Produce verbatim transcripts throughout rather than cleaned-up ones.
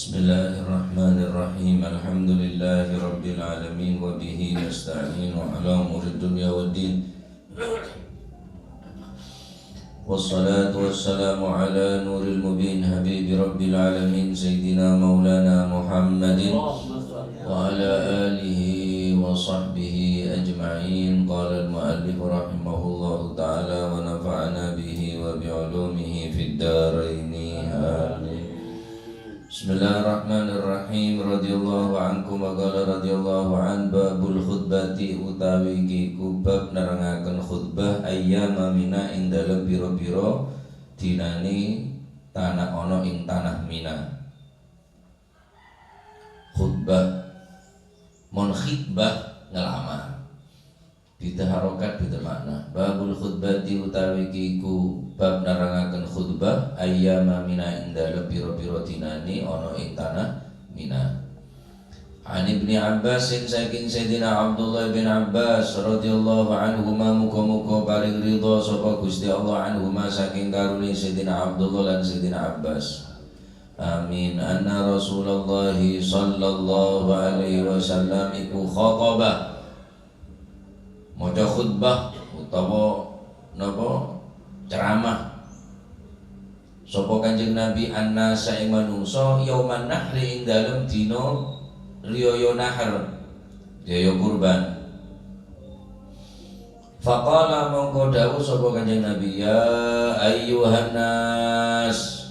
بسم الله الرحمن الرحيم. الحمد لله رب العالمين، وبه نستعين على أمور الدنيا والدين. والصلاة والسلام على نور المبين، حبيب رب العالمين، سيدنا مولانا محمد وعلى آله وصحبه أجمعين. قال المؤلف رحمه الله تعالى ونفعنا به وبعلومه في الدارين. آمين. Bismillahirrahmanirrahim. Radhiyallahu ankum wa qala radhiyallahu an, babul khutbati, utawi iki ku bab nerangaken khutbah, ayyama Mina, ing dalem pira-pira dinane tana-, ana ing tanah Mina. Khutbah. Mon khitbah, ngelamar. Bidda harokat, bidda makna. Babul khutbati, utawi iki ku bab nerangaken khutbah, ayyama Mina, ing dalem pira-pira dinane ana ing tanah Mina. An Ibni Abbasin, saking Sayyidina Abdullah bin Abbas radhiyallahu anhuma, muga-muga paring ridha sapa Gusti Allah anhuma, saking karone Sayyidina Abdullah lan Sayyidina Abbas. Amin. Anna Rasulullah sallallahu alaihi wasallam iku khataba, maca khutbah utawa napa, ceramah. Sapa Kanjeng Nabi, annasa, ing manungsa, yauman nahri, ing dalem dina riyaya nahr, riyaya kurban. Faqala, mongko dawuh sapa Kanjeng Nabi, "Ya ayyuhan nas,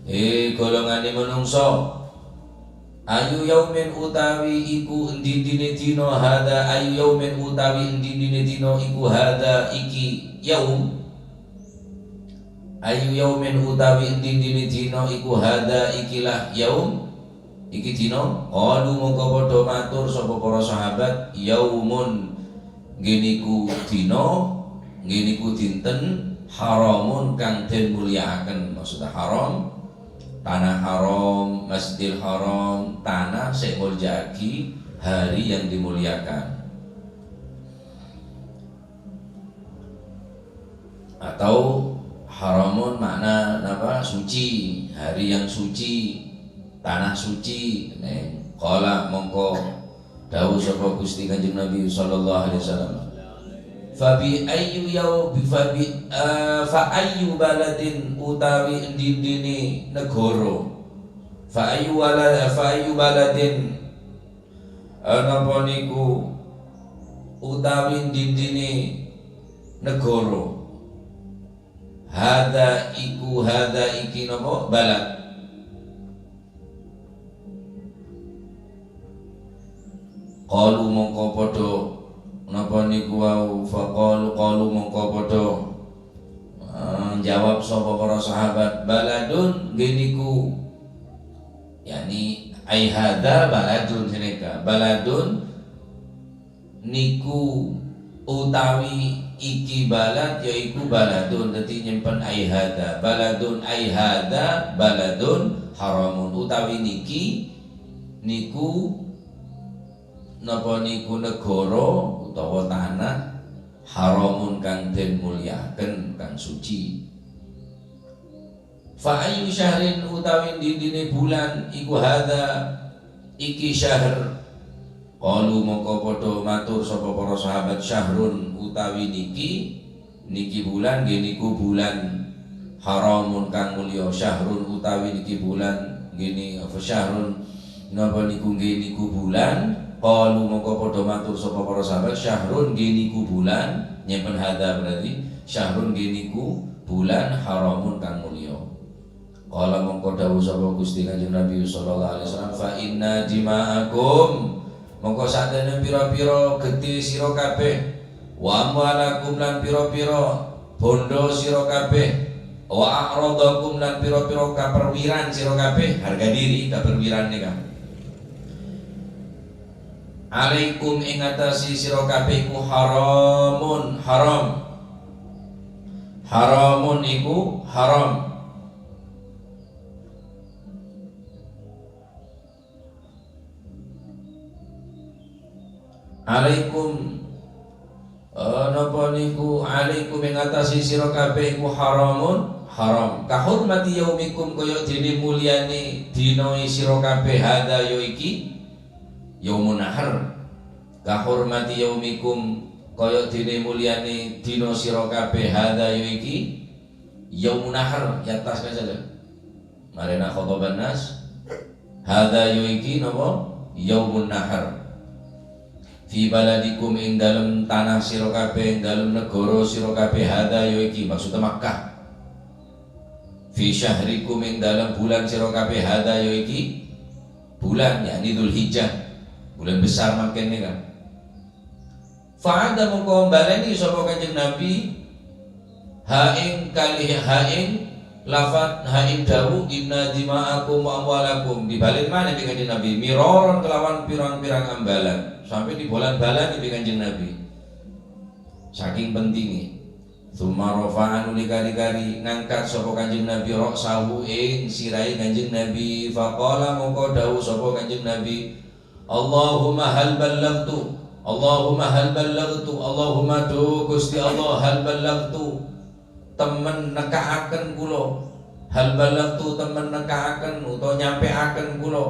he golongane manungsa, ayu yaumin, utawi iku endi-endine dina, hadza, ayu yaumin, utawi endi-endine dina iku, hadza, iki yaum." Ayu yaumin, utawi endi-endine dina iku, hadza, ikilah yaum, iki dina. Qalu, mongko padha matur sapa para sahabat, yaumun, nggih niku dina, nggih niku dinten, haramun, kang den mulyaaken. Maksudnya haram, tanah haram, Masjidil Haram, tanah se mulja'agi, hari yang dimuliakan. Atau haramun makna napa? Suci, hari yang suci, tanah suci. Neng, qala, mongko dawuh sapa Gusti Kanjeng Nabi sallallahu alaihi wasallam, "Fa bi ayyu yau-, fa bi, eh, fa ayyu baladin, utawi endi-endine negara? Fa ayyu wala-, fa ayyu baladin, eh, napa niku, utawi endi-endine negara? Hadza iku, hadza iki napa? Balad." Qalu, mongko padha napa niku wau, faqalu, qalu, mongko padha, eh, jawab sapa para sahabat, "Baladun, nggih niku." Yani, "Ai hadza baladun," saneka. "Baladun niku, utawi iki balad, yaiku baladun." Dadi nyempen "ai hadza." "Baladun, ai hadza baladun haramun." Utawi niki, niku napa niku negara utawa tanah haramun kang den mulyaaken, kang suci. "Fa ayyu syahrin, utawi ndi-ndine bulan iku hadza, iki syahr?" Qalu, mongko padha matur sapa para sahabat, "Syahrun, utawi niki, niki bulan, nggih niku bulan haramun kang mulya. Syahrun, utawi niki bulan, nggih ni-, apa, syahrun, napa niku, nggih niku bulan." Qalu, mongko padha matur sapa para sahabat, "Syahrun, nggih niku bulan." Nyempen hadza berarti, "Syahrun, nggih niku bulan haramun kang mulya." Qala, mongko dawuh sapa Gusti Kanjeng Nabi sallallahu alaihi wasallam, "Fa inna dima'akum," mongko sadhana pira-pira gedhe sira kabeh, "wa amwalakum," lan pira-pira bondho sira kabeh, "wa a'radakum," lan pira-pira kaperwiran sira kabeh, harga diri, kaperwiran nika, "alaikum," ing atase sira kabeh iku "haramun," haram. "Haramun," iku haram. "Alaikum," eh, napa niku, "alaikum," ing atase sira kabeh iku "haramun," haram. Ka hurmati yaumikum, kaya dene mulyane dinae sira kabeh, hadza, ya iki, yaumun nahar. Ka hurmati yaumikum, kaya dene mulyane dina sira kabeh, hadza, ya iki, yaumun nahar, ya tas ka jalan. Marena khotoban nas, hadza, ya iki, napa? Yaumun nahar. Fi baladikum, ing dalem tanah sira kabeh, ing dalem negara sira kabeh, hadza, ya iki, maksudnya Makkah. Fi syahrikum, ing dalem bulan sira kabeh, hadza, ya iki, bulan, yakni Dzulhijjah, bulan besar mangkene kan. Fa'ada, mongko mbaleni sapa Kanjeng Nabi, ha ing kalih, ha ing lafat, ha ing dawuh, "Inna dima'akum wa amwalakum." Dibaleni maneh bi' Kanjeng Nabi, miroron kelawan pirang-pirang ambalan, sampai dibolan-balani bi' Kanjeng Nabi. Saking pentinge. Tsumma rafa'a, nuli kari-kari ngangkat sapa Kanjeng Nabi, ra'sahu, ing sirahe Kanjeng Nabi. Faqala, mongko dawuh sapa Kanjeng Nabi, "Allahumma hal ballaghtu? Allahumma hal ballaghtu? Allahumma, duh Gusti Allah, hal ballaghtu? Temmen nekka'aken kula? Hal ballaghtu, temmen nekka'aken utawa nyampe'aken kula?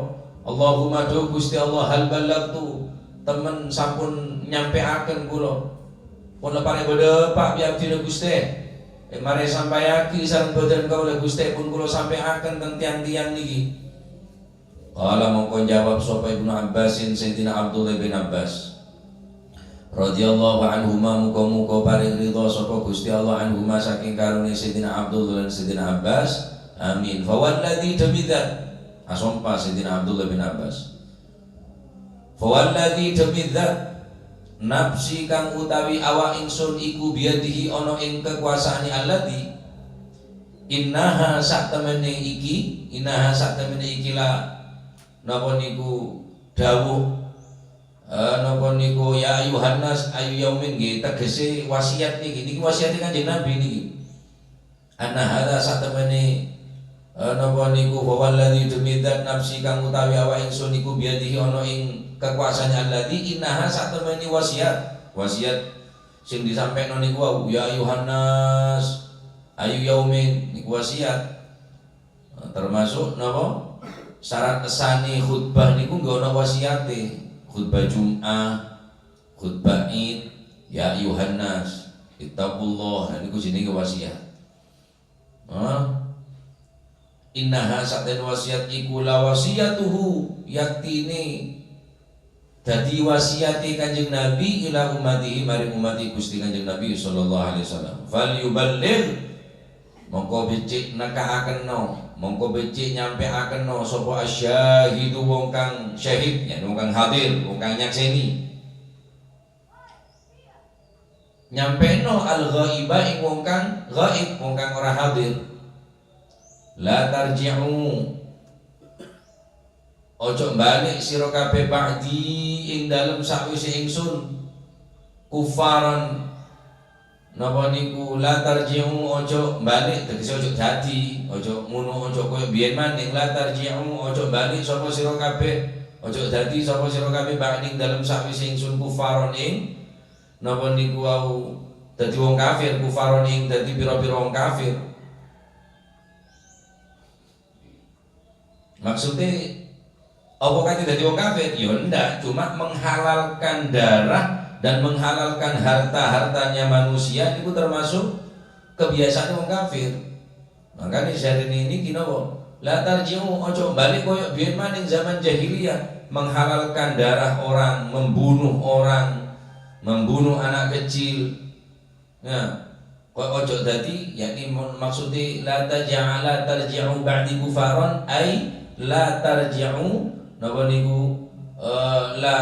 Allahumma, duh Gusti Allah, hal ballaghtu? Temmen sampun nyampe'aken kula? Pon la pareng badha pa' bi' abdina, Guste? E, mare sampayagi sareng badan kaula, Guste, pon kula sampe'aken teng tiyang-tiyang niki." Qala, mongko njawab sapa Ibnu Abbasin, Sayyidina Abdullah bin Abbas, radhiyallahu anhuma, muga-muga paring ridha sapa Gusti Allah anhuma, saking karone Sayyidina Abdullah lan Sayyidina Abbas. Amin. "Fa walladzi," demi zat, asompa Sayyidina Abdullah bin Abbas. "Fa walladzi," demi zat, "nafsi kang utawi awak ingsun iku biyadihi ana ing kakuasaane Alladzi, innaha satemene iki, innaha satemene iki la," napa niku dawuh, eh, napa niku, "Ya ayyuhan nas, ayyu yaumin," nggih, tegese wasiat niki. Niki wasiate Kanjeng Nabi niki. "Anna hadza," satemene, eh, napa niku, "fa walladzi," demi zat, "nafsi kang utawi awak ingsun iku biyadihi ana ing kakuasaane Alladzi, innaha," satemene wasiat. Wasiat sing disampaikan niku wau, "Ya ayyuhan nas, ayyu yaumin," niku wasiat. Termasuk napa? Syarat sani khutbah niku nggih ana wasiate. Khutbah Jum'ah, khutbah Id, "Ya ayyuhan nas, ittaqullah." Nah, niku jenenge wasiat. Hah? "Innaha," saten wasiat iku, "la wasiyatuhu," yaktine dadi wasiate Kanjeng Nabi, "ila ummatihi," maring ummati Gusti Kanjeng Nabi sallallahu alaihi wasallam. "Falyuballigh," mongko becik nekka'akenno, mongko becik nyampe'akenno sapa asyahidu, wong kang syahid, yakni wong kang hadir, wong kang nyakseni. Nyampe'no al-ghaiba ing wong kang ghaib, wong kang ora hadir. "La tarji'u," ojo balik sira kabeh, "ba'di," ing dalem sawise ingsun, "kuffaran," napa niku, "la tarji'u," ojo balik, tegese ojo dadi, ojo ngono, ojo koyo biyen maning, "la tarji'u," ojo balik sapa sira kabeh, ojo dadi sapa sira kabeh, "ba'di," ing dalem sawise ingsun, "kuffaran," ing napa niku wau dadi wong kafir, "kuffaran," ing dadi pira-pira wong kafir. Maksudnya, apa kan dadi wong kafir? Ya ndak, cuma menghalalkan darah dan menghalalkan harta-hartanya manusia itu termasuk kebiasaan wong kafir. Makanya jarine niki napa? "La tarji'u," ojo balik koyo biyen maning zaman jahiliyah, menghalalkan darah orang, membunuh orang, membunuh anak kecil. Nah, kok ojo dadi, yakni mo-, maksudnya, "La taja'ala tarji'u ba'di kufaron," ai la tarji'u, napa niku, eh, la,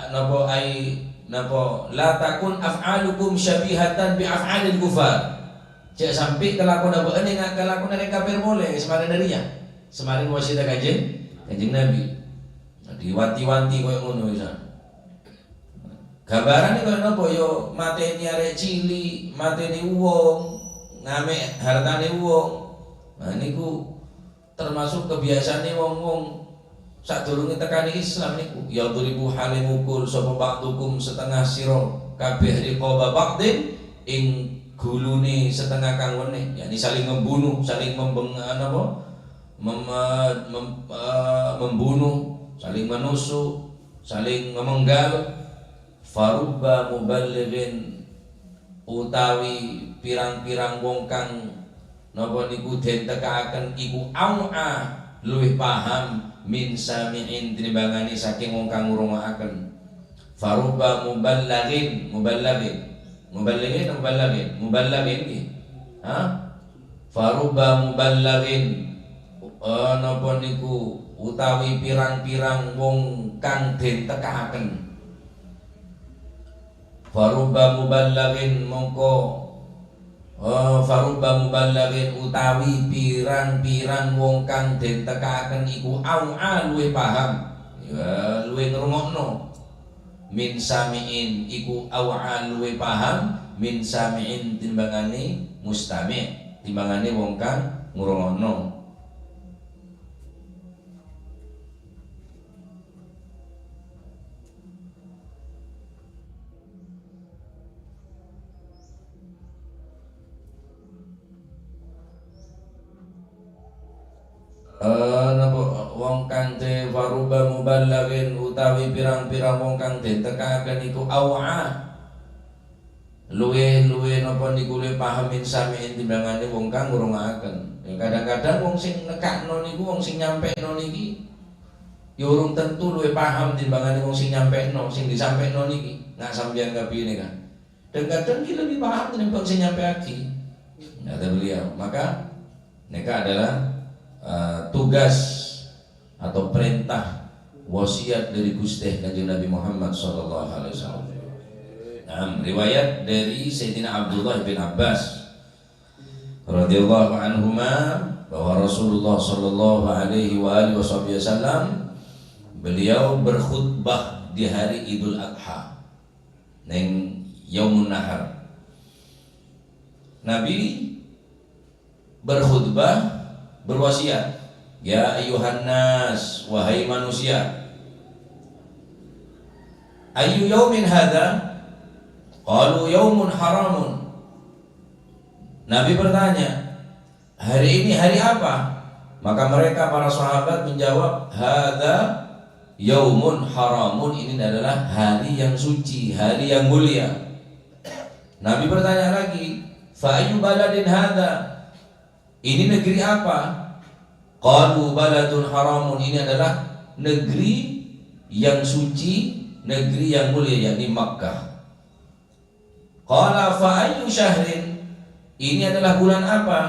napa ai, napa, "La takun af'alukum syabihatan bi af'alil kufar." Cek sampai kelakuan apa ini nggak kelakuan orang kafir boleh, semarin dari ya. Semarin wasiat Kanjeng, Kanjeng Nabi. Nah, diwanti-wanti koyo ngono, misal. Gambarane koyo napa ya, mateni arek cilik, mateni wong, ngame' hartane wong. Nah, niku termasuk kebiasaane wong-wong sadurunge tekane Islam niku. "Yadribu," hale mukul sapa, "ba'dukum," setengah sira kabeh, "riqaba ba'din," ing ghulune satengnga kang wenne, yakni saling membunuh, saling membeng-, napa? Mem-, mem-, eh, membunuh, saling menosso', saling memenggal. Farubba muballighin, utawi pirang-pirang wong kang napa niku den tekka'aken iku au'a, luwih paham, min sami'in, tinimbangane saking wong kang ngrungo'aken. Farubba muballighin, muballighin. Muballighin, muballighin, muballighin nggih. Ha? Farubba muballighin, eh, napa niku, utawi pirang-pirang wong kang den tekka'aken. Farubba muballighin, mongko, eh, farubba muballighin, utawi pirang-pirang wong kang den tekka'aken iku au'a, luwih paham, ya, luwih ngrungo'no. Min sami'in, iku au'a, luwih paham, min sami'in, timbangane mustami', timbangane wong kang ngrungo'no. Eh, napa wong kang de-, farubba muballighin, utawi pirang-pirang wong kang den tekka'aken iku au'a. Luwih, luwih napa niku, luwih paham min sami'in timbangane wong kang ngrungo'aken. Ya, kadang-kadang wong sing nekka'no niku, wong sing nyampekno niki, ya urung tentu luwih paham timbangane wong sing nyampekno, sing disampekno niki. Nah, sampeyan kabeh neka. Kadang-kadang dia lebih paham tinimbang sing nyampeagi. Kata beliau. Maka, neka adalah, eh, tugas atau perintah wasiat dari Guste Kanjeng Nabi Muhammad sallallahu alaihi wasallam. Nah, riwayat dari Sayyidina Abdullah bin Abbas radhiyallahu anhuma, bahwa Rasulullah sallallahu alaihi wa alihi wasallam, beliau berkhutbah di hari Idul Adha, neng Yaumun Nahar. Nabi berkhutbah, berwasiat, "Ya ayyuhan nas, wahai manusia, ayyu yaumin hadha?" Qalu, "Yaumun haramun." Nabi bertanya, "Hari ini hari apa?" Maka mereka, para sahabat, menjawab, "Hadza yaumun haramun, ini adalah hari yang suci, hari yang mulia." Nabi bertanya lagi, "Fa ayyu baladin hadza?" Ini negeri apa? Qalu, "Baladun haramun," ini adalah negeri yang suci, negeri yang mulia, yakni Makkah. Qala, "Fa ayyu syahrin?" Ini adalah bulan apa?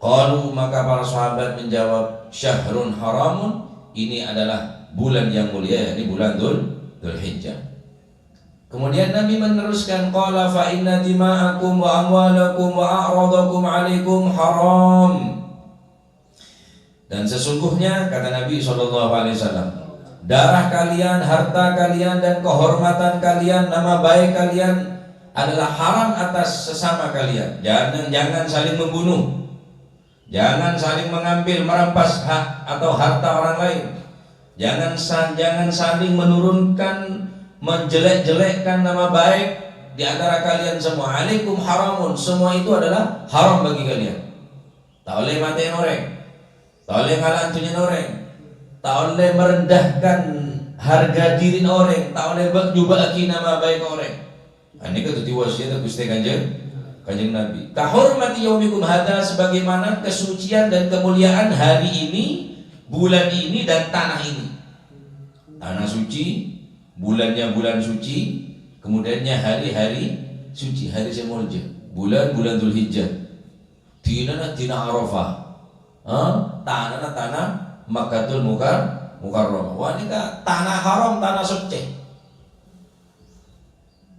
Qalu, maka para sahabat menjawab, "Syahrun haramun," ini adalah bulan yang mulia, yakni bulan Dzul-, Dzulhijjah. Kemudian Nabi meneruskan, qala, "Fa inna dima'akum wa amwalakum wa a'radakum alaikum haram." Dan sesungguhnya, kata Nabi sallallahu alaihi wasallam, darah kalian, harta kalian, dan kehormatan kalian, nama baik kalian adalah haram atas sesama kalian. Jangan, jangan saling membunuh. Jangan saling mengambil, merampas hak atau harta orang lain. Jangan sa-, jangan saling menurunkan, menjelek-jelekkan nama baik di antara kalian semua. Alaikum haramun, semua itu adalah haram bagi kalian. Ta' ollè matè'è orèng. Ta' ollè ngala' dhunnyana orèng. Ta' ollè merendahkan harga dirina orèng. Ta' ollè bâ-, nyobâ'âghi nama baik orèng. Anèka dhâddhi wasiat Ghustè Kanjeng, Kanjeng Nabi. "Ka hurmati yaumikum hadza," sebagaimana kesucian dan kemuliaan hari ini, bulan ini, dan tanah ini. Tanah suci, bulannya bulan suci, kemudiannya hari-hari suci, hari sè molja. Bulan, bulan Dzulhijjah. Dinana dina Arafah. Ha? Tanana tana Makkatul Mukar-, Mukarramah. Wah, nèka tana haram, tana soccè.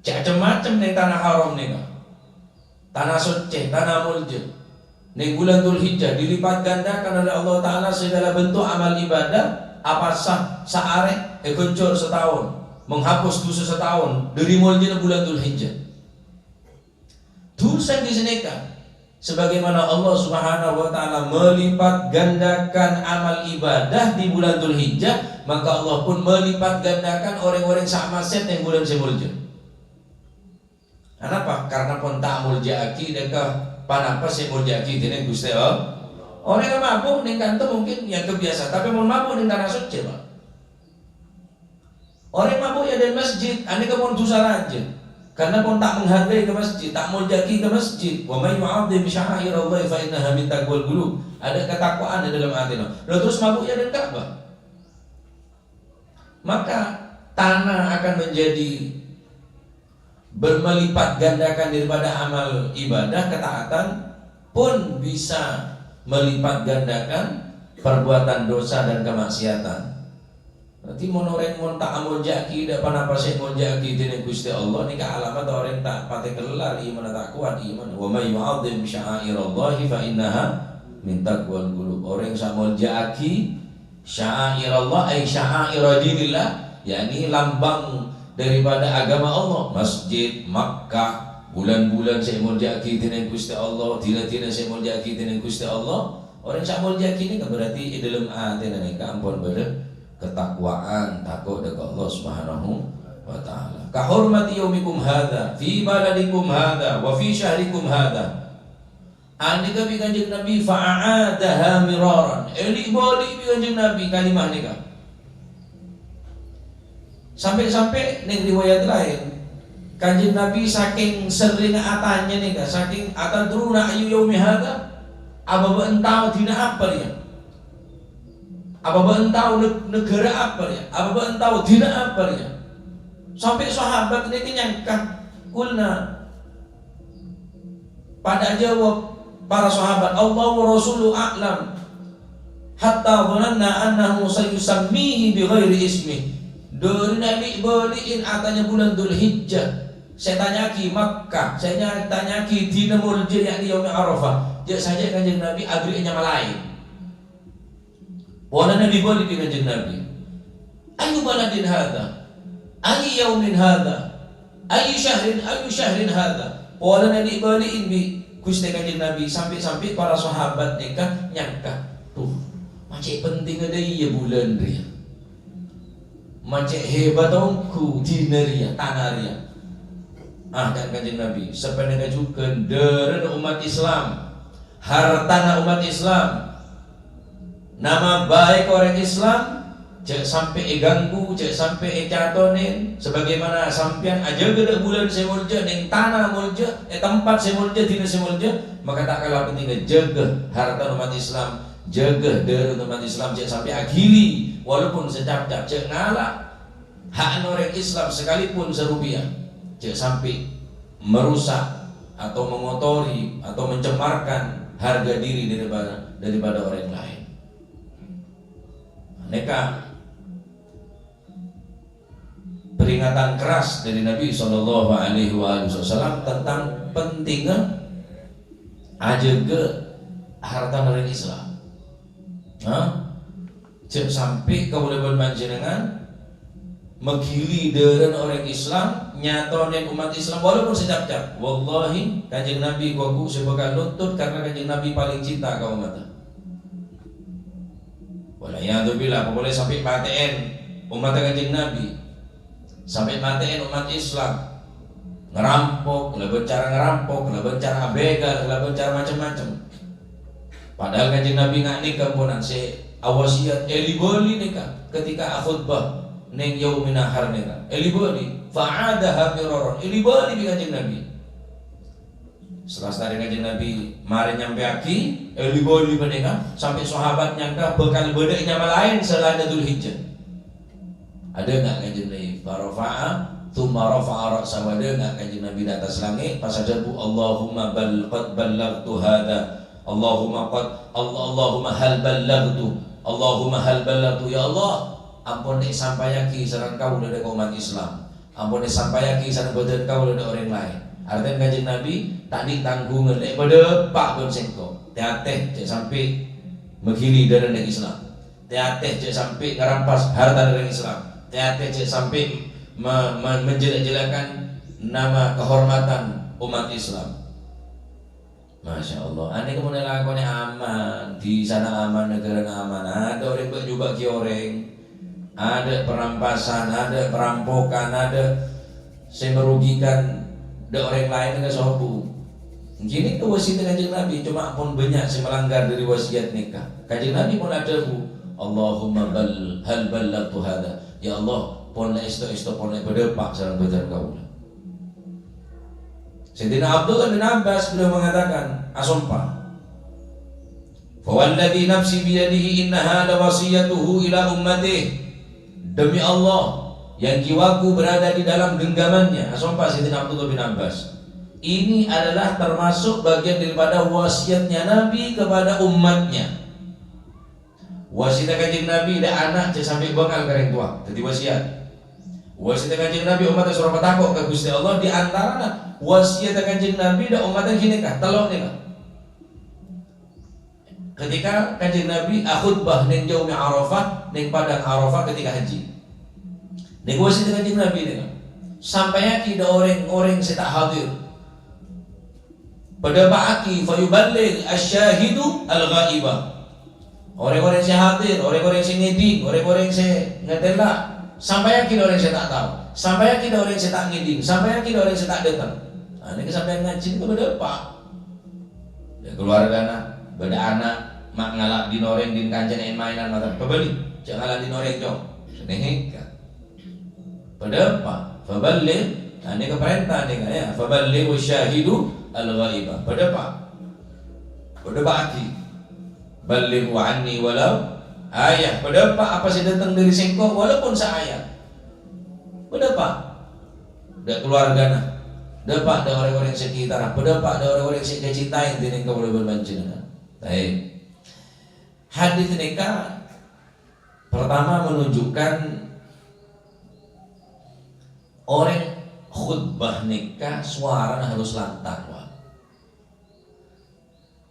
Cè' cem-macem nèng tana haram nèka. Tana soccè, tana molja. Nèng bulan Dzulhijjah dilipat gandakan oleh Allah Ta'ala segala bentuk amal ibadah, apa sah, saarè, èghonjhâr sataon, menghapus dosa sataon, dhâri moljana bulan Dzulhijjah. Dhusa ghi' sanèka. Sebagaimana Allah Subhanahu wa Ta'ala melipat gandakan amal ibadah di bulan Dzulhijjah, maka Allah pun melipat gandakan orèng-orèng sè amazat nèng bulan sè molja. Anapa? Karna pon ta' amolja'aghi dhâ' ka ponapa sè èmolja'aghi dhinèng Ghustè Allah. Orèng mabuk neng kanto mungkin èanggep biyasa, tapè mon mabuk neng Tanah Suci, Pak. Orèng mabuk è dâlem masjid, anèka pon dhusa rajâ. Karna pon ta' menghargai ka masjid, ta' amolja'aghi ka masjid. "Wa may yu'azzim sya'airallahi fa innaha min taqwal qulub." Adâ' katakwaan è dâlem atèna. Lha terros mabuk è dâlem Ka'bah. Maka tanah akan menjadi bermelipat gandakan daripada amal ibadah, ketaatan pun bisa melipat gandakan perbuatan dosa dan kemaksiatan. Berarti mon orèng mon ta' amolja'aghi dhâ' ponapa sè èmolja'aghi dhinèng Ghustè Allah, nèka alamat orèng ta' patè kellar imanna, ta' kowat imanna. "Wa may yu'azzim sya'airallahi fa innaha min taqwal qulub." Orèng sè amolja'aghi sya'airallah, ay sya'aira dinillah, yakni lambang daripada agama Allah, masjid, Makkah, bulan-bulan sè èmolja'aghi dhinèng Ghustè Allah, dina-dina sè èmolja'aghi dhinèng Ghustè Allah. Orèng sè amolja'aghi nèka berarti è dâlem atèna nèka ampon bâdâ katakwaan, tako' dhâ' ka Allah Subhanahu wa Ta'ala. "Ka hurmati yaumikum hadza, fi baladikum hadza, wa fi syahrikum hadza." Anèka bi' Kanjeng Nabi, "Fa a'adaha miraran." Èli'-bâli' bi' Kanjeng Nabi kalimah nèka. Sampè'-sampè' neng riwayat laèn, Kanjeng Nabi sakèng serrèngnga atanya nèka, sakèng, "Atadruna ayyu yaumi hadza?" Apa bâ'na tao dina apa rèya? Apa bâ'na tao neg-, naghârâ apa rèya? Apa bâ'na tao dina apa rèya? Sampè' sahabat nèka nyangka, kulna, padâ ajâwâb para sahabat, "Allahu wa rasuluhu a'lam." Hatta dhananna annahu sayusammihi bi ghairi ismih. Dârina li'-bâli'in atanya bulan Dzulhijjah. Sè ètanya'aghi Makkah, sè nya-, ètanya'aghi dina molja, yakni Yaumul Arafah. Jâ' sajâ Kanjeng Nabi aberri'â nyama laèn. Polana li'-bâli' bi' Kanjeng Nabi. "Ayyu baladin hadza? Ayyu yaumin hadza? Ayyu syahrin, ayyu syahrin hadza?" Polana li'-bâli'in bi' Ghustè Kanjeng Nabi, sampè'-sampè' para sahabat nèka nyangka, "Duh, ma' cè' pentingnga dâ' iyâ bulân rèya. Ma' cè' hebat ongghu dina rèya, tana rèya." Ah, kan Kanjeng Nabi, sapanèka jhughân dârâna ommat Islam, hartana ommat Islam, nama baik orèng Islam, jâ' sampè' èganggu, jâ' sampè' ècatonè, sebagaimana sampèyan ajâgâ dâ' bulân sè molja, neng tana molja, è tempat sè molja, dina sè molja, maka ta' kala pentingnga jâgâ harta ommat Islam, jâgâ dârâ ommat Islam, jâ' sampè' aghili, walaupun sacapcap, jâ' ngala' ha'na orèng Islam sakalèpon sarupèya, jâ' sampè' merusak atau mengotori atau mencemarkan harga diri daripada, daripada orèng laèn. Nèka peringatan keras dâri Nabi sallallahu alaihi wasallam tentang pentingnga ajâgâ harta orèng Islam. Hah? Jâ' sampè' kaulâ bân panjhennengngan maghili dârâna orèng Islam, nyatonè ommat Islam, walaupun sacapcap. Wallahi, Kanjeng Nabi ghu-, ghu sè bhâkal nuntut karena Kanjeng Nabi palèng cinta ka ommatta. Wal iyadzu billah, apa polè sampè' matè'è ommatta Kanjeng Nabi. Sampè' matè'è ommat Islam. Ngarampok, kalabân cara ngarampok, kalabân cara abegâl, kalabân cara macem-macem. Padahal Kanjeng Nabi nga' nèka amponan sè awasiyat èli-bâli nèka ketika akhutbah neng Yaumin Nahar nèka. Èli-bâli, fa'adaha miraran, èli-bâli bi' Kanjeng Nabi. Salastarè Kanjeng Nabi marè nyampèyaghi, èli-bâli panèka, sampè' sahabat nyangka bhâkal bâdâ è nyama laèn salaènna Dzulhijjah. Adhânga' Kanjeng Nabi, farafa'a, tsumma rafa'a ra'sahu, adhânga' Kanjeng Nabi dâ' attas langngè', pas adhâbu, "Allahumma bal-, qad ballaghtu hadza, Allahumma qad, All-, Allahumma hal ballaghtu, Allahumma hal ballaghtu, ya Allah, ampon èsampayaghi sareng kaulâ dâ' ka ommat Islam, ampon èsampayaghi sareng bhâdhân kaulâ dâ' orèng laèn." Artèna Kanjeng Nabi, "Ta' andi' tangghungan, lè' padâ eppa' bân sèngko', tè-atè jâ' sampè' maghili dârâna Islam." Tè-atè jâ' sampè' ngarampas harta orèng Islam. Tè-atè jâ' sampè' me-, me-, menjelek-jelekan nama kehormatan umat Islam. Masya Allah, anèka mon èlakonè aman, dhisana aman, naghârâna aman. Adâ' orèng bâ'-, jubâ' ghi orèng. Adâ' perampasan, adâ' perampokan, adâ' sè merugikan Dâ' orèng laèn kasobu. Ghi nèka wasiyatta Kanjeng Nabi, coma pon bânnya' sè malanggar dâri wasiyat nèka. Kanjeng Nabi pon adhâbu, "Allahumma bal-, hal ballaghtu hadza?" Ya Allah, pon la èsto-èsto pon la èpadâpa' sareng bhâdhân kaulâ. Sayyidina Abdullah bin Abbas beliau mengatakan, asompa, "Fawalladzi nafsi biyadihi innaha lawasiyatuhu ila ummatihi." Demi Allah yang jiwaku berada di dalam genggamannya, asompa Sayyidina Abdullah bin Abbas, ini adalah termasuk bagian daripada wasiatnya Nabi kepada umatnya. Wasiyatta Kanjeng Nabi dâ' ana' jhâ' sampè' bângal ka rèng towa. Dhâddhi wasiyat. Wasiyatta Kanjeng Nabi ommatta soro patako' ka Ghustè Allah, di antarana wasiyatta Kanjeng Nabi dâ' ommatta ghânèka, tello' nèka. Ketika Kanjeng Nabi akhutbah neng Yaumi Arafah, neng Padang Arafah ketika haji. Nèka wasiyatta Kanjeng Nabi nèka. Sampayaghi dâ' orèng-orèng sè ta' hadir. Padâpa'aghi, "Fayuballigh asy-syahidu al-ghaiba." Orèng-orèng sè hadir, orèng-orèng sè ngèdhing, orèng-orèng sè ngatèla, sampayaghi dâ' orèng sè ta' tao, sampayaghi dâ' orèng sè ta' ngèdhing, sampayaghi dâ' orèng sè ta' dâteng. Nah, nèka sampèyan ngajhi nèka padâpa'. Dâ' kaluargana, bâdâ ana', ma' ngala' dhin orèng, dhin kancana èn-maènan, mata, "Pabâli, jhâ' ngala' dhin orèng, Cong." Sanèka. Padâpa', "Faballigh," nah, nèka parènta nèka, ya, "Faballigh wasy-syahidu al-ghaiba." Padâpa'. Padâpa'aghi. "Ballighu anni walau ayah." Padâpa' apa sè dâteng dâri sèngko', walaupun saayat. Padâpa'. Dâ' kaluargana. Dâpa' dâ' orèng-orèng sekitarra. Padâpa' dâ' orèng-orèng sè èkacintaè dhinèng kaulâ bân panjhennengngan. Taib. Hadis nèka pertama menunjukkan orèng khutbah nèka sowarana harus lantang, Pak.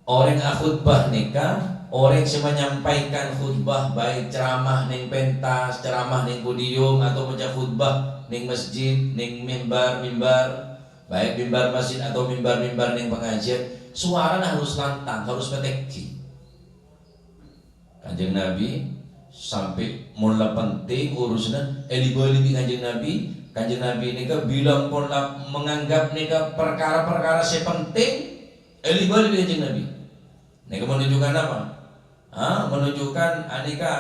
Orèng akhutbah nèka, orèng sè menyampaikan khutbah, baik ceramah neng pentas, ceramah neng podium, atau maca khutbah neng masjid, neng mimbar-mimbar, baik mimbar masjid atau mimbar-mimbar neng pengajian, sowarana harus lantang, harus matèngghi. Kanjeng Nabi sampè' mon la penting urusanna, èli-bâli bi' Kanjeng Nabi. Kanjeng Nabi nèka bilâng pon la menganggap nèka parkara-parkara sè penting, èli-bâli bi' Kanjeng Nabi. Nèka menunjukkan apa? Ha? Menunjukkan anèka,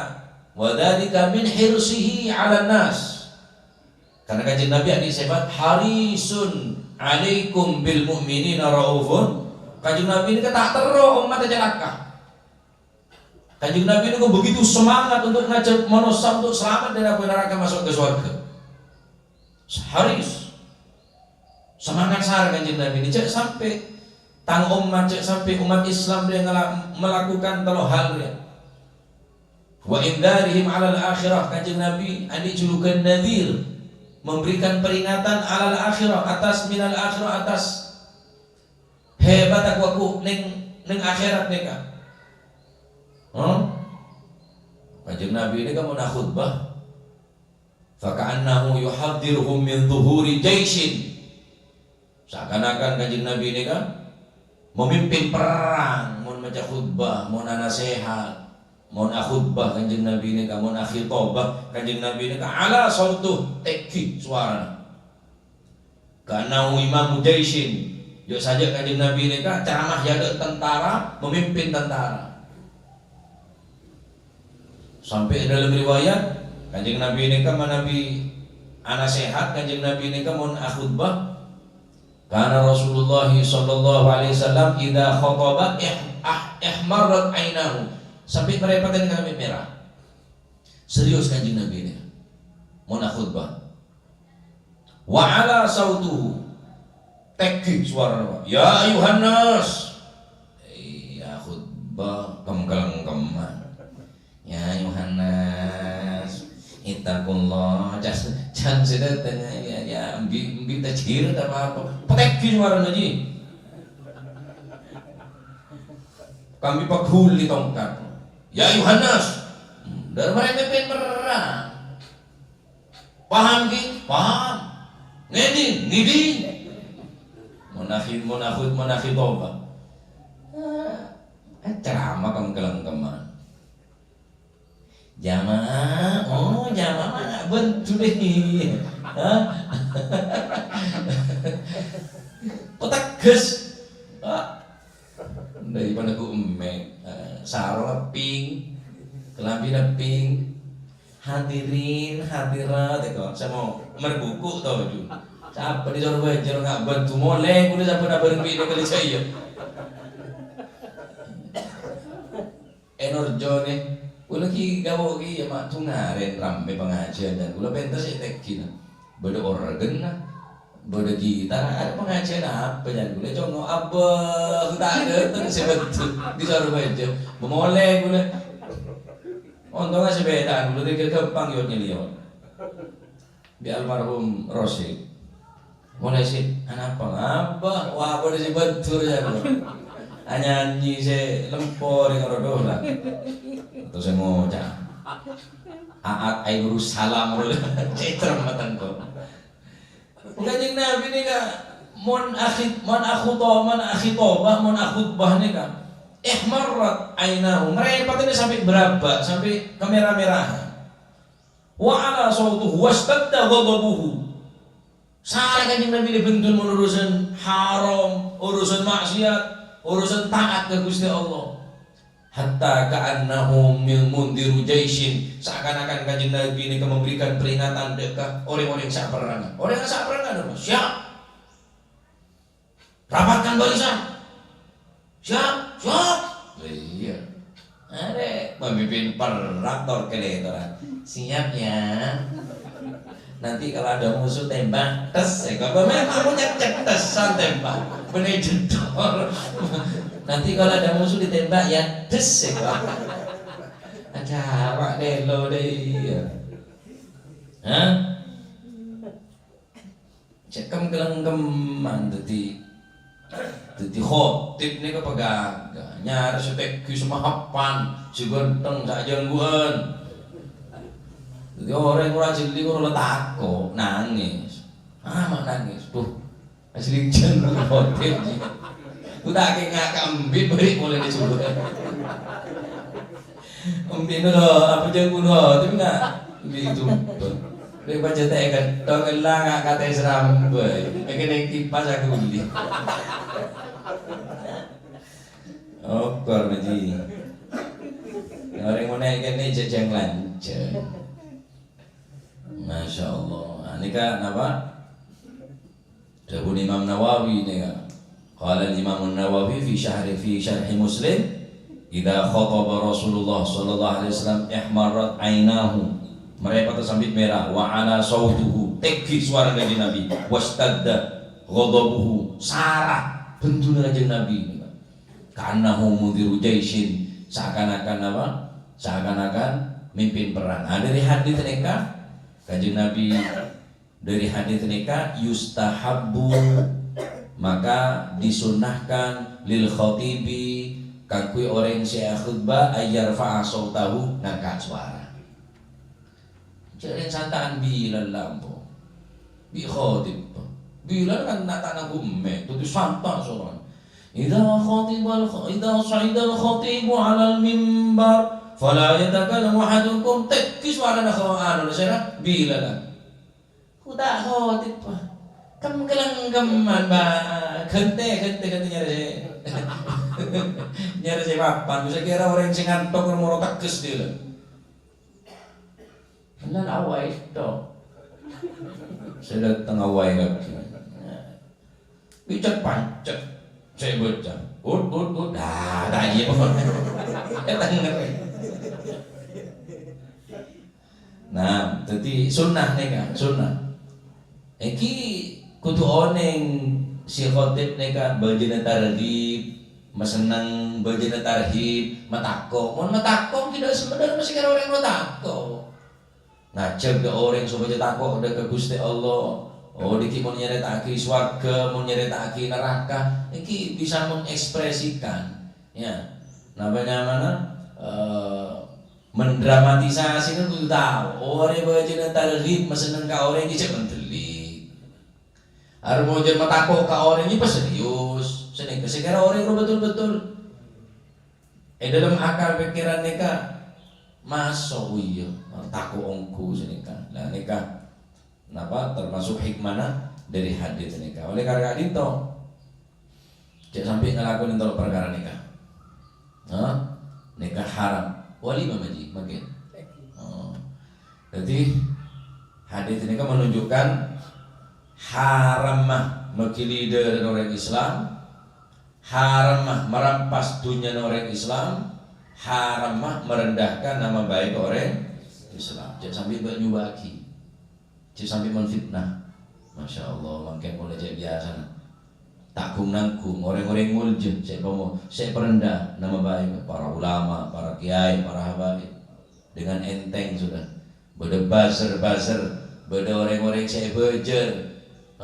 "Wa dzalika min hirsihi 'alan nas." Karena Kanjeng Nabi andi' sifat harisun 'alaikum bil mu'minina raufun. Kanjeng Nabi nèka ta' terro ommatta calaka. Kanjeng Nabi niku begitu semangat untuk ngajak manossa untuk selamat dari api neraka, masuk ke surga. Haris. Semangat sara Kanjeng Nabi ini. Jhâ' sampè' tang ommat, jhâ' sampè' umat Islam dia ngela-, melakukan tello hal ya. Wa indzarihim 'alal akhirah. Kanjeng Nabi andi' julukan Nadir, memberikan peringatan 'alal akhirah, atas, minal akhirah, atas hebat aku, aku neng, neng akhirat nèka. Hah? Kanjeng Nabi nèka mon akhutbah, "Faka'annahu yuhadziruhum min zuhuri jaisyin." Seakan-akan Kanjeng Nabi nèka memimpin perang, mon maca khutbah, mon anasehat, mon akhutbah Kanjeng Nabi nèka, mon akhitobah Kanjeng Nabi nèka, ala sautuh, tèngghi sowarana. Ka'annahu imamu jaisyin. Jhâ' sajjhâ Kanjeng Nabi nèka ceramah è adâ' tentara, memimpin tentara. Sampè' dalam riwayat, Kanjeng Nabi nèka manabi anasehat, Kanjeng Nabi nèka mon akhutbah, kana Rasulullah sallallahu alaihi wasallam idza khataba ih-, ah-, ihmarrat ainahu. Sampè' marepatan kami merah. Serius Kanjeng Nabi nèka. Mon akhutbah. Wa ala sautuhu. Tèngghi sowarana, Pak. "Ya ayuhan nas." Iyâ, khutbah kem-kelengkeman. "Ya ayuhan nas, ittaqullah." Can, can sè dâteng, ya, ya, embi', embi' tajhir ta' apa-apa. Patèngghi sowarana, Ji. Kambi paghuli tongkat. "Ya ayuhan nas." Dâr marè mimpin perang. Paham, Ki? Paham. Ngèdhing? Ngèdhing. Mon akhi-, mon akhut-, mon akhitobah. Ah, ceramah kem-kelengkeman. Jamaah, oh, jamaah mah bân dulih. Hah? Ges. Ah. Dâri panèka emmè'. Eh, sarongnga pink. Kalambhina pink. Hadirin, hadirat, èko. Sè mau merbuku to, Ju. Sapa di Sorbhâjâ ngabâ' tu molè, kulâ sampun abâreng bi' kali saya. È Norjo nè, kulâ ghi' gabuk ghi' ya ma' dungarèn rammè pangajiân, jhân kulâ pèntes ètègghina. Bâdâ orgenna, bâdâ gitar, arè pangajiân apa, jhân kulâ congo' abâ', ta' dâteng sè beddhâ di Sorbhâjâ. Bâ molè kulâ. Ontongnga sepèdaan, kulâ tèghâ ghâmpang yot nyèlèyot. Bi' almarhum Rosyid. Mulai sè, anapa ngabâ'? Wah, padâ sè bâdhur ya, Bu. Anyanyi sè lempor yang rodo lah. Atau sè ngoca'. Aat Airus Salam, cè' cermetan kok. Kanjeng Nabi nèka, mon akhit-, mon akhuto-, mon akhitobah, mon akhutbah nèka. Ihmarrat ainahu. Mrèpatènè sampè' bârâbâ', sampè' kamèra-mèrahan. Wa ala sautuhu washtadda ghadabuhu. Sara Kanjeng Nabi nè bendul mon urusan haram, urusan maksiat, urusan taat ka Gusti Allah. Hatta ka'annahu mil-, mundhiru jaisyin, seakan-akan Kanjeng Nabi nèka memberikan peringatan dâ' ka orèng-orèng saperrangan. Orèng saperrangan apa? Siap! Rapatkan barisan. Siap, siap. Iyâ. Arè, mamimpin perrang tor kalètoran. Siap ya. Nanti kalau ada musuh tembak, tes ya. Kalau memang kamu nyet-, cetesan tembak, bener jedor. Nanti kalau ada musuh ditembak ya, tes ya. Ada awak delo deh, iya. Hah? Cè' kem-kelengkeman dhâddhi, dhâddhi khotib nèka pagâgâ, nyarè sè tèngghi sè mahapan, sè ghântheng sè ajângguwân. Dhâddhi orèng ora jhelli ora la tako', nangès. Ah, ma' nangès. Duh, asli jân khotib. Ku ta' kèngèng ka embi' bâri' molaè jhughân. Embi' no lo, apa jhâ' kuno, tapi nggak, embi' itu. Rè pajhât èkènthong ella nggak katè serambâi. Èkènèng kipas aku beli. Okor, Ji. Orèng monè kènè' jhâjhâng lanjhâng. Masya Allah. Nah, nèka napa? Dhâbuna Imam Nawawi nèka. Qala Imam Nawawi fi syahri, fi syarhi Muslim, "Idza khataba Rasulullah sallallahu alaihi wasallam ihmarrat ainahu." Mrèpatènè sampè' mèra, wa ala sautuhu, tèngghi suara Kanjeng Nabi, washtadda ghadabuhu, sara benduna Kanjeng Nabi. Ka'annahu mundhiru jaisyin, seakan-akan apa? Seakan-akan mimpin perang. Nah, dhâri hadits nèka, Kanjeng Nabi Dhâri hadits nèka, yustahabbu, maka disunnahkan, lil khatibi, kaangghuy orèng sè akhutbah, ayyarfa'a sautahu, ngangka' sowara. Jhâ' rèng santa'an Bilal lampo. Bi' khatib. Bilal kan na-, ta' nangghu emmè', dhâddhi santa' sowarana. Idza khatibal kha-, idza sha'idal khatibu 'alal mimbar, fala yatakallamu ahadukum, tèngghi sowarana kha-, anu, sèra, Bilal. Ku ta' khatib, Pak. Kem-kelengkeman, Pak. Ghântè, ghântè, ghântè nyarè sè, nyarè sè mapan. Bisa kèra orèng sè ngantok moro tegghes dhiyâ, lho. Bener awai tok. Sè dâteng awai kabbhi. Picet-pancet. Sè bâca. Ut, ut, ut. Ah, ta' iyâ. Ghântè ngèrè. Nah, dhâddhi sunnah nèka, sunnah. Èngghi kodhu onèng sè khotib nèka bâjâna targhib, masenneng, bâjâna tarhib, matako'. Mon matako' ghi' dâ' sabhândhârna masè kèra orèng matako'. Ngajhâk dâ' orèng sopajâ tako' dâ' ka Ghustè Allah. Oh, dhâggi' mon nyarèta'aghi sowarghâ, mon nyarèta'aghi naraka, èngghi bisa mengekspresikan, ya, napa nyamana, eh, mendramatisasi nèko kodhu tao. Orèng bâjâna targhib masenneng ka orèng ghi' jhâ' mendelli. Arè mojâ matako' ka orèng ghi' pas serius. Sanèka sè kèra orèng rowa betul-betul. È dâlem akal pèkkèran nèka, maso' iyâ, tako' ongghu sanèka. Lah nèka, napa termasuk hikmana dhâri hadits nèka. Oleh karena itu, Cè' sampè' ngalakonè tello' parkara nèka. Hah? Nèka haram. Walimah, Maji, mangkèn. Oh. Jadi, hadis ini kan menunjukkan haramma magili dârâna orèng Islam, haramma marampas dhunnyana orèng Islam, haramma merendahkan nama baik orèng Islam. Cè' sampè' bâ' nyobâ'aghi. Cè' sampè' menfitnah. Masya Allah, mangkèn polè cè' biyasana. Ta' gung-nanggung, orèng-orèng molja, sè pomo-, sè parendha nama baik para ulama, para kiai, para habaib. Dengan enteng sudah. Bâdâ buzzer-buzzer, bâdâ orèng-orèng sè èbâjâr,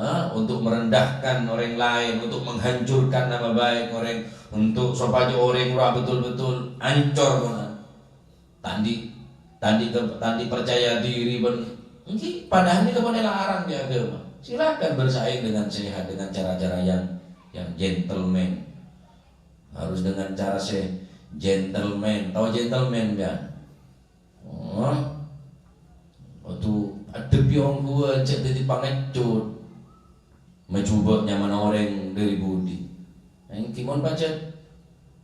ha, untuk merendahkan orèng laèn, untuk menghancurkan nama baik orèng, untuk sopajâ orèng rowa betul-betul ancor, ta' andi', ta' andi' ke-, ta' andi' percaya diri bân, èngghi, padahal nèka pon èlarang è aghâma. Silakan bersaing dengan sehat, dengan cara-cara yang, yang gentleman. Harus dengan cara sè gentleman. Tao gentleman, ya? Oh. Kodhu addhebbhi ongghuwân, jhâ' dhâddhi pangècot. Majhubâ' nyamana orèng dâri budi. Èngghi mon pajhât,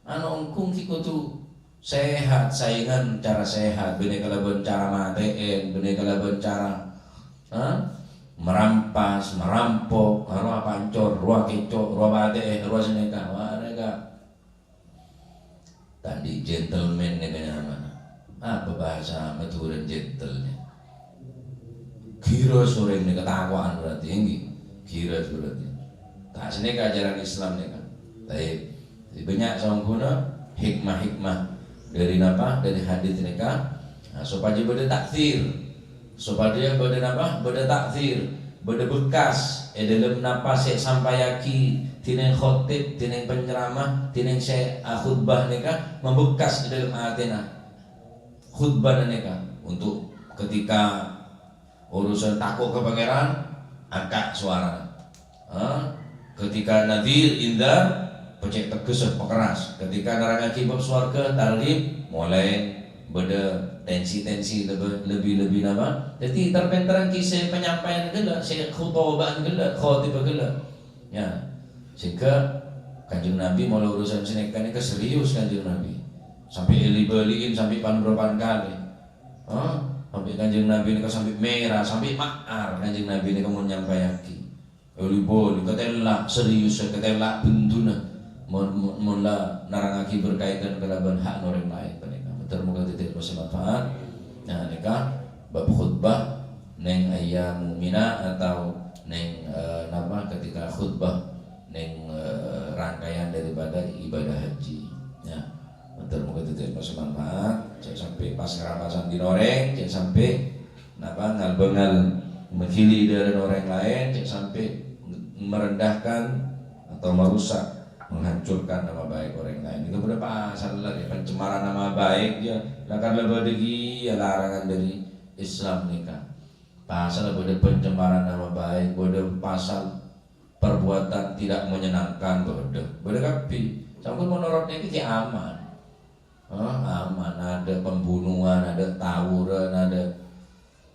anu, ongghu èngghi kodhu sehat, saèngan cara sehat, bânnè kalabân cara matè'èn, bânnè kalabân cara, ha? Marampas, marampok, rowa pancor, rowa kèco', rowa matè'è, rowa sanèka. Wah, nèka. Ta' andi' gentleman nèka nyamana. Apa bahasa Madhurâna gentle nè? Ghirâs orèng nèka, katako'an berarti, èngghi? Ghirâs berarti. Ta' sanèka ajaran Islam nèka. Taib. Jadi bânnya' saongghuna hikmah-hikmah dâri napa? Dâri hadis nèka. Nah, sopajâ bâdâ ta'sir. Sopajâ bâdâ napa? Bâdâ ta'sir, bâdâ bekkas è dâlem napa sè èsampayaghi dhinèng khotib, dhinèng penceramah, dhinèng sè akhutbah nèka mabekkas è dâlem atèna khutbana nèka. Untuk ketika urusan tako' ka Pangèran, angka' sowarana. Ha? Ketika nadhir, indhar, pècè' teggessa, pakerras. Ketika nerrangaghi bab sowarghâ, targhib, molaè bâdâ tensi-tensi lebbi-, lebbi-lebbi napa? Dhâddhi, ter-pènterraghi sè panyampaian ghellâ', sè khutobaan ghellâ', khotibâ ghellâ'. Ya. Sehingga Kanjeng Nabi molaè urusan sanèka nèka serius Kanjeng Nabi. Sampè' èli-bâli'in, sampè' pan-bârâmpan kalè. Ha? Sampè' Kanjeng Nabi nèka sampè' mèra, sampè' ma'ar Kanjeng Nabi nèka mon nyampaiaghi. Oli-boli, katella' serius, katella' benduna. Mon, mon, mon la nerrangaghi berkaitan kalabân hakna orèng laèn panèka. Moghâ, moghâ dhâddhi ilmu sè manfaat. Nah, nèka bab khutbah neng ayyamu mina atau neng, eh, napa, ketika khutbah neng, eh, rangkaian daripada ibadah haji. Ya. Moghâ, moghâ dhâddhi ilmu sè manfaat. Jhâ' sampè' pas ngarampasan dhin orèng, jhâ' sampè' napa, ngal-bângal magili dârâna orèng laèn, jhâ' sampè' merendahkan atau merusak, menghancurkan nama baik orèng laèn. Itu bener pasal la, ya, pencemaran nama baik, ya, lakar la bâdâ ghi, ya, larangan dâri Islam nèka. Pasal bâdâ pencemaran nama baik, bâdâ pasal perbuatan tidak menyenangkan, bâdâ. Bâdâ kabbhi. Sampun menurut nèka ghi aman. Hah, aman, ada pembunuhan, ada tawuran, ada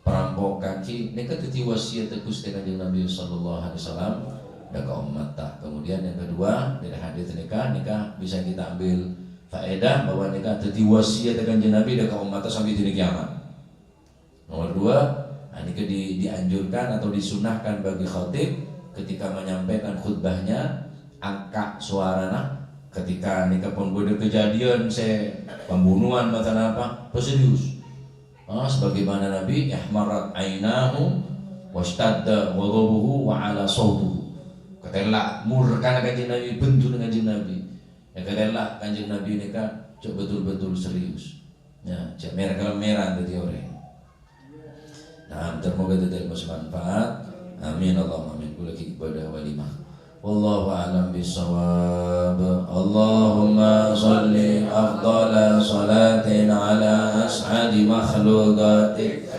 perampokan, ghi, nèka dhâddhi wasiat Ghustè Kanjeng Nabi sallallahu alaihi wasallam dâ' ka ommatta. Kemudian yang kedua, dâri hadis nèka, nèka bisa kita ambil faedah bahwa nèka dhâddhi wasiat Kanjeng Nabi dâ' ka ommatta sampè' dina kiamat. Nomor dua, nah, nèka di-, dianjurkan atau disunahkan bagi khatib ketika menyampaikan khutbahnya, angka' sowarana ketika nèka pon bâdâ kejadian sè pembunuhan mata napa, paserius. Ah, sebagaimana Nabi, "Ihmarat ainahu washtadda ghadabuhu wa ala sautuhu." Katella' murkana Kanjeng Nabi, benduna Kanjeng Nabi. Ya, katella' Kanjeng Nabi nèka jhâ' betul-betul serius. Ya, jhâ' mèr-kalèmèran dhâddhi orèng. Nah, moghâ dhâddhi ilmu sè manfaat. Amin, Allahumma amin. Kaulâ ghi' bâdâ walimah. Wallahu a'lam bissawab. Allahumma shalli afdhala shalatin ala as'adi makhluqatik.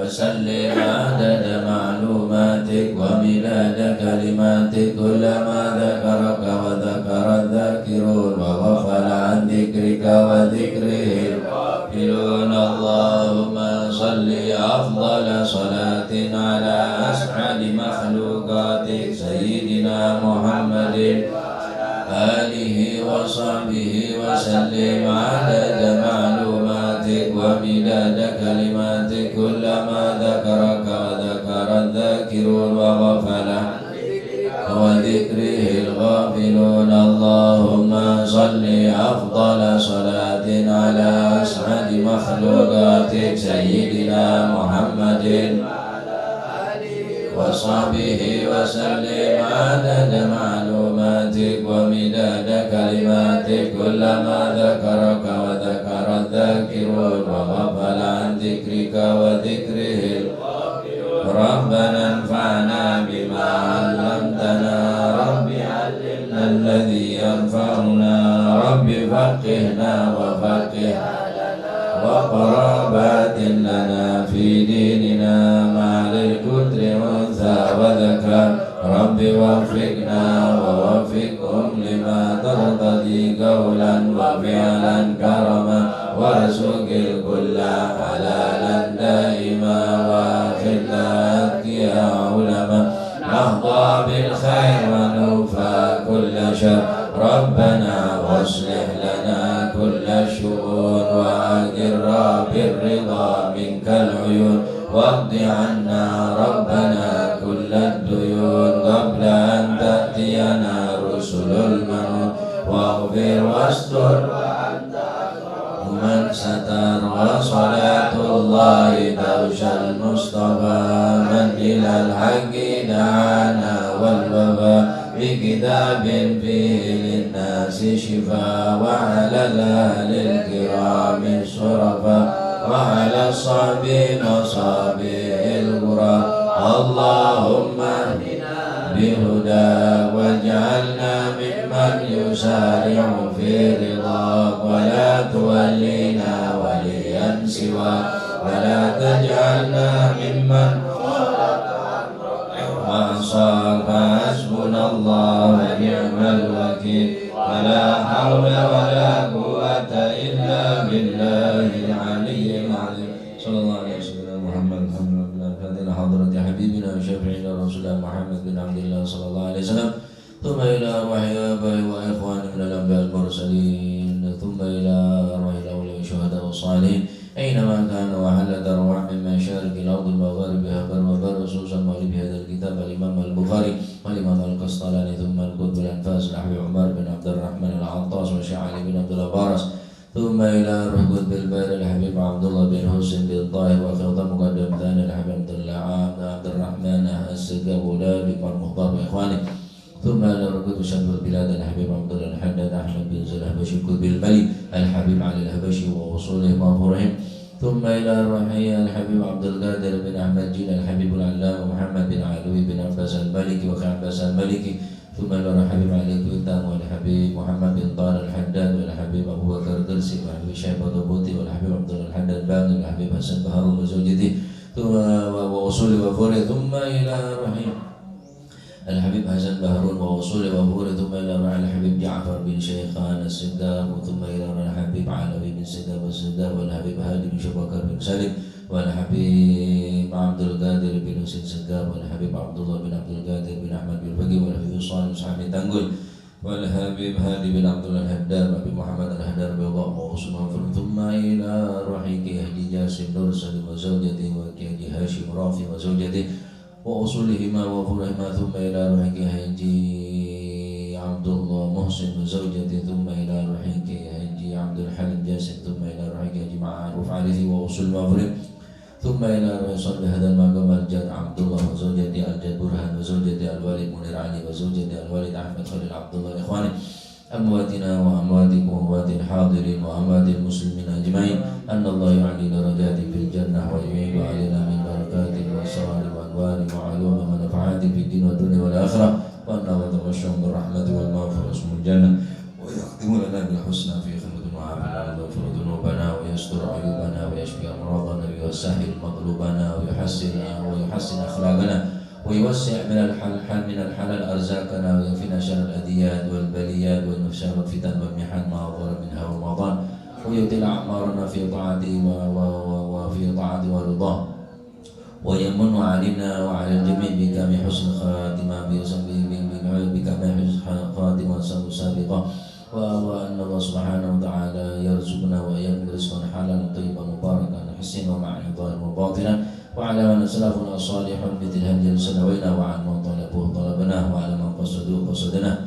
وسلم عدد معلوماتك ومداد كلماتك، كلما ذكرك وذكر الذاكرون وغفل عن ذكرك وذكره الغافلون. اللهم صل أفضل صلاة على أسعد محمد آله وصحبه وسلم عدد معلوماتك ومداد كلماتك، كلما ذكرك وذكر الذاكرون وغفل عن ذكرك وذكره الغافلون. اللهم صل أفضل صلاة على أسعد مخلوقاتك سيدنا محمد وصحبه وسلم عدد معلوماتك ومداد كلماتك، كلما ذكرك وذكر الذاكرون وغفل عن ذكرك وذكره الغافلون. ربنا انفعنا بما علمتنا، رب علمنا الذي ينفعنا، رب فقهنا وفقه وقرابات لنا في ديننا مع الكتر أنثى وذكر. رب وفقنا ووفقهم لما ترتضي قولا وفعلا كرما، وارزق الكل حلالا دائما وأخلاء أتقياء علماء. نحظى بالخير ونوفى كل شر. ربنا واصلح لنا كل الشؤون وأقر بالرضا منك العيون واقض عنا ربنا كل الديون قبل أن تأتينا رسل المنون واغفر واستر وأنت من ستر. وصلاة الله تغشى المصطفى من إلى الحق دعانا والوفاء بكتاب فيه للناس شفاء وعلى الأهل الكرام الشرفاء وعلى الصحب مصابيح الغرى. اللهم اهدنا بهداك واجعلنا ممن يسارع في رضاك ولا تولينا وليا سواك ولا تجعلنا ممن خالف أمرك وعصاك. فحسبنا الله ونعم الوكيل ولا حول ولا قوة إلا بالله العلي العظيم. صلى الله على سيدنا محمد. الحمد لله. الفاتحة لحضرة حبيبنا وشفيعنا رسول الله محمد بن عبد الله صلى الله عليه وسلم. ثم إلى أرواح آبائي وإخواني من الأنبياء المرسلين. ثم إلى أرواح الأولياء والشهداء والصالحين أينما كانوا وحلت أرواحهم من مشارق الأرض ومغاربها بر وبحر، خصوصا مؤلف هذا الكتاب الإمام البخاري والإمام القسطلاني، ثم القطب الأنفاس الحبيب عمر بن عبد الرحمن العطاس والشيخ علي بن عبد الله باراس، ثم إلى أرواح قطب الباري الحبيب عبد الله بن حسين بن طاهر، وخاتم مقدم ثاني الحبيب عبد الله عبد الرحمن السقاف والحبيب المختار وإخوانه، ثم إلى أرواح قطب الشام والبلاد الحبيب عبد الله الحداد أحمد بن زيد الحبشي قطب الملك الحبيب علي الحبشي وأصولهم وفروعهم، ثم إلى أرواح الحبيب عبد القادر بن أحمد جيلاني الحبيب العلامة محمد بن علوي بن عباس المالكي وأخي عباس المالكي، ثم إلى أرواح الحبيب علي كويتاني والحبيب محمد بن طاهر الحداد والحبيب أبو بكر الدرسي والحبيب شيبة البوطي والحبيب عبد الله الحداد باني والحبيب حسن بهارون وزوجته، ثم و-، وأصوله وفروعه، ثم إلى أرواح الحبيب حسن بهارون وأصوله وفروعه، ثم إلى أرواح الحبيب جعفر بن شيخان السقاف، ثم إلى أرواح الحبيب علوي بن سقاف السقاف والحبيب هادي بن شبكر بن سالم والحبيب عبد القادر بن حسين السقاف والحبيب عبد الله بن عبد القادر بن أحمد بن الفقي والحبيب صالح بن سعد بن تنقل والحبيب هادي بن عبد الله الحداد والحبيب محمد الحداد بيضاء وأصوله وفروعه، ثم إلى أرواح كي حاجي جاسم نور سليم وزوجته وكي حاجي هاشم رافي وزوجته وأصولهما وفروعهما، ثم إلى أرواح كي حاجي عبد الله محسن وزوجته، ثم إلى أرواح كي حاجي عبد الحليم جاسم، ثم إلى أرواح كي حاجي معروف عارفي وأصولهما وفروعهما، ثم إلى أرواح صاحب هذا المقام الجد عبد الله وزوجته، الجد برهان وزوجته، الوالد منير علي وزوجته، الوالد أحمد خليل عبد الله وإخوانه، أمواتنا وأمواتكم وأموات الحاضرين وأموات المسلمين أجمعين، أن الله يعلي درجاتهم في الجنة ويعيد علينا من بركاتهم وأسرارهم وأنوارهم وعلومهم ونفحاتهم في الدين والدنيا والآخرة، وأن يتغشاهم بالرحمة والمغفرة ويسكنهم الجنة، ويختم لنا بالحسنى في آخرة ويغفر ذنوبنا ويستر عيوبنا ويشفي أمراضنا ويسهل مطلوبنا ويحسن، ويحسن أخلاقنا ويوسع من الحل-، حل-، من الحلال أرزاقنا، ويكفينا شر الأذيات والبليات والمشاق والفتن والمحن ما ظهر منها وما بطن، ويطيل أعمارنا في طاعته و-، و-، و-، وفي طاعته ورضاه، ويمن علينا وعلى الجميع بكمال حسن الخاتمة، بكمال حسن الخاتمة والسابقة. وأن الله سبحانه وتعالى يرزقنا وإياكم رزقا حلالا طيبا مباركا حسنا ومعنا ظاهرا وباطنا، وعلى من سلفنا الصالحون مثل هذه السنوين، وعلى من طلبوه طلبناه، وعلى من قصدوه قصدناه،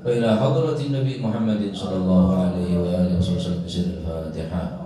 وإلى حضرة النبي محمد صلى الله عليه وآله وسلم بسر الفاتحة.